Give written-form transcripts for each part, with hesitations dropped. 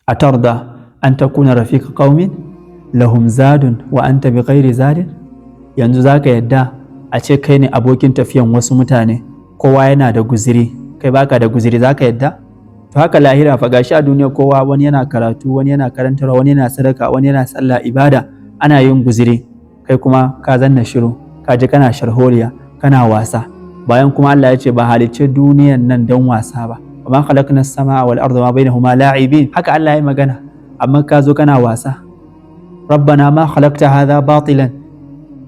Atarda an takuna rafiqa qaumin lahum zadun wa anta bighairi zadin? Yanzu zaka yadda a ce kai ne abokin tafiyan wasu mutane, kowa yana da guziri, kai baka da guziri, zaka yadda? To haka lahira fa. Gashi a duniya kowa, wani yana karatu, wani yana karantarwa, wani yana sadaka, wani yana sallah, ibada, ana yin guziri. Kai kuma ka zanna shiru, ka je kana sharholiya, kana wasa, bayan kuma Allah ya ce ba halicce duniyan nan don wasa ba. Wa ma khalaqna as-samaa wal arda ma bainahuma la'ibin, haka Allah ya magana, amma ka zo kana wasa. Rabbana ma khalaqta hadha batilan,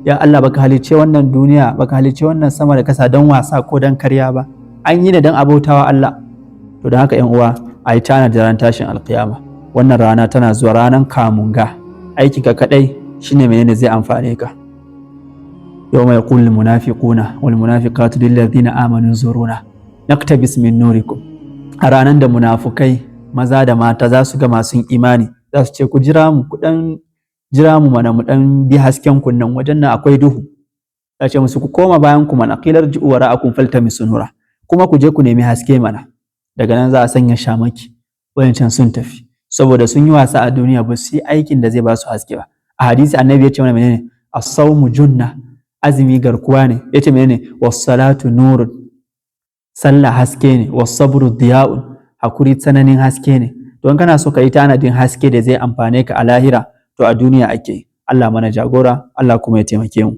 ya Allah, baka halicce wannan duniya, baka halicce wannan sama da kasa don wasa ko don karya ba, an yi ne don abautawa Allah. To don haka, yan uwa, a yi tana da ran tashin alkiyama. Wannan rana tana zuwa, ranan kamunga. Aikinka kadai shine menene zai amfane ka. Yawma yaqulu almunafiquna wal munafiqatu lil ladina amanu zuruna naqtabis min nurikum. A ranan da munafukai maza da mata za su ga masu imani, za su ce, "Ku jira mu, ku dan jira mu mana, mu dan bi hasken kun nan, wajen nan akwai duhu." Za ce musu, "Ku koma bayan ku mana, qilar ji'u wara'akum faltamisu nura, kuma ku je ku nemi haske mana." Daga nan za a sanya shamaki, wayancan sun tafi saboda sun yi wasa a duniya, ba su yi aikin da zai ba su haske ba. A hadisi Annabi ya ce mana menene? As-sawmu junna, azumi garkuwa ne. Ya ce menene? Was-salatu nurun, sallah haske ne. Was-sabru diya'un, hakuri tsananin haske ne. Don kana so ka yi tanadin haske da zai amfane ka a lahira, to a duniya ake. Allah mana jagora, Allah kuma ya taimake mu.